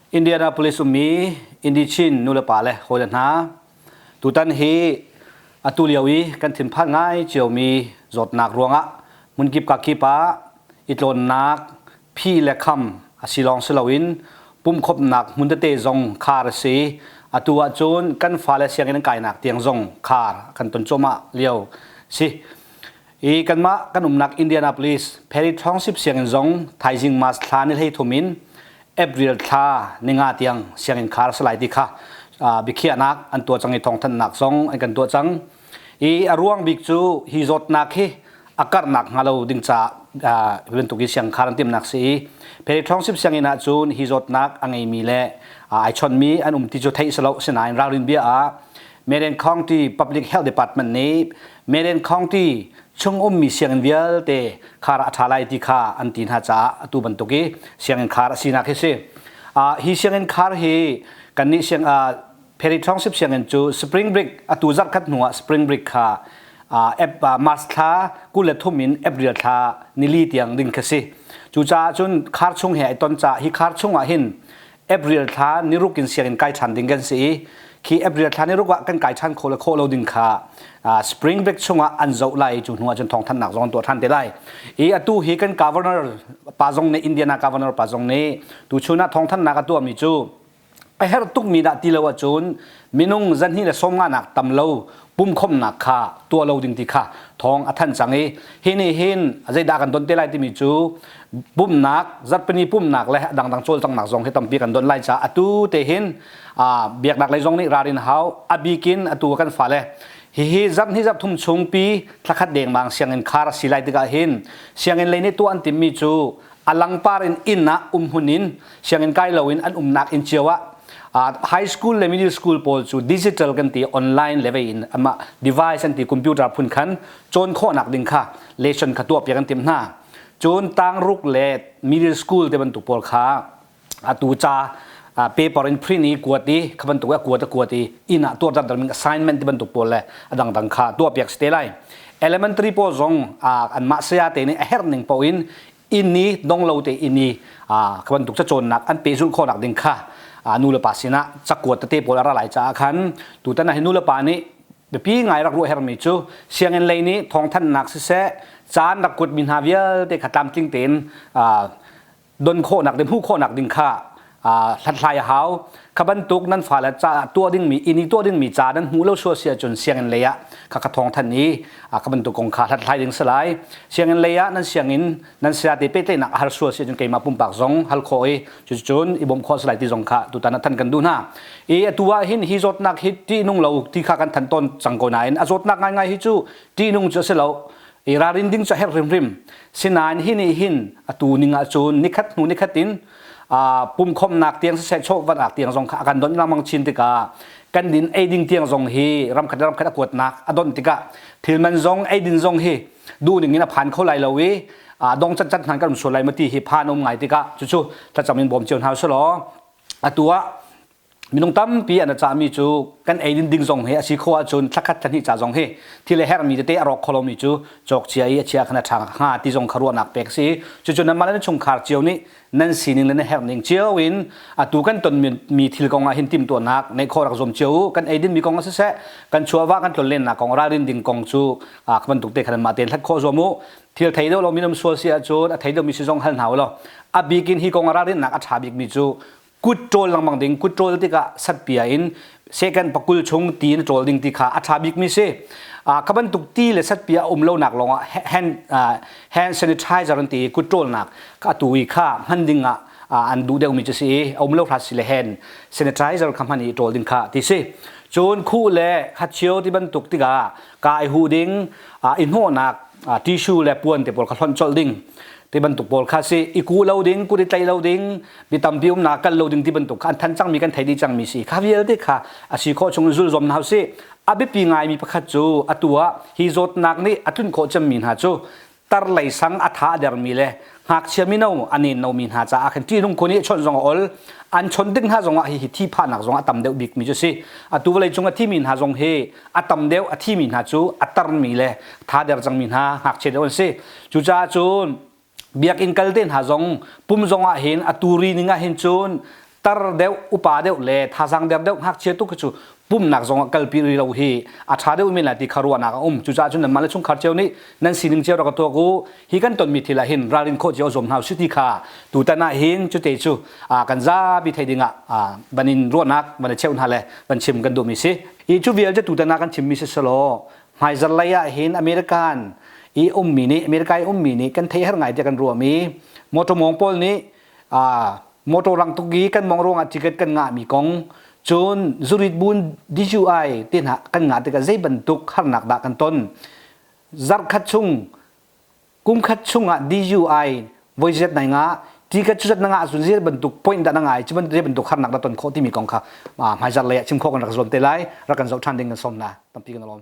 Indianapolis ummi Indi Chin nulepa le hawile hna, tutan hi atu lio i kan thinphan ngai ciomi zawtnak ruangah hmunkip kakip ah i tlawnnak phi le kham a si lawng si loin pumkhawmhnak hmun tete zong khar a si. Atu ahcun kan fale sianginn an kainak tiang zong khar kan ton cuahmah lio si. I kanmah kan umnak Indianapolis Perry Township sianginn zong thaizing March thla ni 13 in April thla ninga tiang sianginn khar a si lai ti kha biakhiahnak an tuah cang i thawngthanhnak zong an kan tuah cang. I a ruang bik cu hi zawtnak hi a karhnak hnga lo ding caah bantuk i siangkhar an timhnak si i Perry Township sianginn ah cun hi zawtnak a ngeimi le ai chonmi an um ti cu theih si lo sinain ralrin bia ah Marion County Public Health Department nih Marion County chung ummi sianginn vialte khar a ṭha lai ti kha an ti hna caah atu bantuk i sianginn khar a sinak hi si. Hi sianginn khar hi kannih siang Perry Township sianginn cu spring break atu zarhkhat hnuah spring break kha March thla 23 in April thla nili tiang ding kha si. Cucaah cun khar chung he ai ton caah hi khar chung ah hin April thla niruk in sianginn kai ṭhan ding kan si i khi April thla niruk ah kan kai ṭhan khawh le khawh lo ding kha spring break chungah an zoh lai i cu hnu ah cun thawngthanhnak zong an tuah ṭhan te lai. I atu hi kan governor pa zong nih Indiana governor pa zong nih tuchun ah thawngthanhnak a tuahmi cu a herh tukmi dah ti lo ahcun minung zanhnih le sawmnga nak tam lo pumkhomnak kha tuah lo ding ti kha thawng a thanh cang i hi nih hin zeidah kan don te lai timi cu pumnak zarhpini pumnak le dangdang cawlcanghnak zong hi tampi kan don lai caah atu te hin biaknak lei zong nih ralrin hau a bikin atu kan fale hihi zarhnih zarhthum chung pi thlakhat dengmang sianginn khar a si lai tikah hin sianginn lei nih tuah an timmi cu a langpar in inn ah umhmun in sianginn kai loin an umnak inn cio ah high school le middle school pawl cu digital kan ti online level in amah device an ti computer phun khan cawn khawhnak ding kha lesson kha tuah piak an timh hna cun tangruk le middle school te bantuk pawl kha atu ca paper in print i kuat i kha bantuk a kuat a kuat i inn ah tuah dar ming assignment ti bantuk pawl le a dangdang kha tuah piak si te lai elementary pawl zong anmah saya te nih a herh ning paoh in inn i dong lo te inn i kha bantuk cacawnnak an pehzulh khawhnak ding kha nu le pa sinah cakuat tete pawl a ra lai caah khan tutan ah hi nu le pa nih biapi ngai rak ruah hermi cu sianginn lei nih thawngthanhnak siseh caan rak kuatmi hna vialte kha tlamtling tein don khawhnak ding hmuh khawhnak ding kha hlathlai a hau kha bantuk nan fale ca tuah dingmi inn i tuah dingmi ca nan hmuh lo sual si ahcun sianginn lei ah kha ka thawng than i kha bantuk kong kha hlathlai ding si lai sianginn lei ah nan sianginn nan sayate pehtlaihnak a har sual si ahcun keimah pumpak zong hal khawh i cuticun i bawmh khawh si lai ti zong kha tutan ah than kan duh hna i atu ah hin hi zawtnak hi ṭihnung lo ti kha kan than tawn cang ko nain a zawtnak ngaingai hi cu ṭihnung cu a si lo i ralrin ding cu a herh hrimhrim sinain hi nih hin atu ning ahcun nikhat hnu nikhat in pumkhomnak tiang siseh chawhvanak tiang zong kha a kan donh lengmang chin tikah kan din eiding tiang zong hi ramkhat ramkhat a kuatnak a donh tikah thil man zong eidin zong hi duh ning in a phan kho lai lo i dong cat cat hnan kan um sual lai ma ti hi phan um ngai tikah cucu thlacam in bawm cio hna usih atu ah Minung tampi an cahmi cu kan eidin ding zong hi a si khawh ahcun thlakhat thlahnih ca zong hi thil a herhmi tete a rawk kho lomi cu cawk cia i a chia khan a ṭha hnga ti zong kha ruahnak pek a si. Cucu nanmah le nan chungkhar cio nih nan sining le nan herhning cio in atu kan tonmi thil kong ah hin timhtuahnak neih khawh rak zuam cio u. Kan eidin mi kong ah siseh, kan chuahvah kan tlonlennak kong ralrin ding kong cu kha bantuk te khan nanmah tein hlat khawh zuam u. Thil thei deuh lomi nan sual si ahcun a thei deuhmi si zong hal hna u law a bik in hi kong ah ralrinnak a ṭha bikmi cu kut ṭawl lengmang ding kut ṭawl tikah satpia in second pakul chung ti in ṭawl ding ti kha a ṭha bikmi si kha bantuk ti le satpia a um lonak lawngah hand hand sanitizer an ti i kut ṭawlnak atu i kha hman ding ah an duh deuhmi cu si i a um lo hrat si le hand sanitizer kha hman i ṭawl ding kha ti si cun khuh le khatchio ti bantuk tikah kai hu ding i hnawhnak tissue le puan te pawl kha hlonh colh ding ti bantuk pawl kha si i ku lo ding kut i tlaih lo ding mi tampi umnak kal lo ding ti bantuk kha an than cangmi kan thei dih cangmi si kha vialte kha a si khawh chung zul zom hna usih a biapi ngaimi pakhat cu atu ah hi zawtnak nih a tlun khawh cemmi hna cu tar lei sang a tha a dermi le ngakchia mino a nen nomi hna caah khan ṭihnung khun i chawnh zong a ol an chawnh ding hna zongah hi hi thi phahnak zong a tam deuh bikmi cu si atu vawlei cung a thimi hna zong hi a tam deuh a thimi hna cu a tarmi le tha der cangmi hna ngakchia deuh an si cucaah cun biakinn kal te hna zong pum zong ah hin a turi ning ah hin cun Tar deuh, upa deuh le thazaang der deuh ngakchia tu cu pumnak zong ah kalpi rih lo hi a ṭha deuh men lai ti kha ruahnak a um. Cucaah cun nanmah le chungkhar cio nih nan sining cio rak ka tuak u. Hi kan tonmi thil ah hin ralrin khawh cio zuam hna usih ti kha tutan ah hin cute cu kan zapi thei ding ah van in ruahnak van i cheuh hna le van chim kan duhmi si. I cu vialte tutan ah kan chimmi si selaw hmaizar lei ah hin American i ummi nih America i ummi nih kan theih har ngai tiah kan ruahmi motor mawng pawl nih motor rang tuk i kan mong ruangah ticket kan ngahmi kong, cun zurit bun DUI te hna kan ngah tikah zei bantuk harnak dah kan ton, zarhkhat chung, kumkhat chungah DUI voi zet nai ngah, ticket cu zat na ngah cun zei bantuk point dah na ngai, cu bantuk zei bantuk harnak dah ton khawh timi kong kha hmaizarh lei ah chim khawh kan rak zuam te lai. Rak kan zoh ṭhan ding kan sawm na. Tampi kan lawm.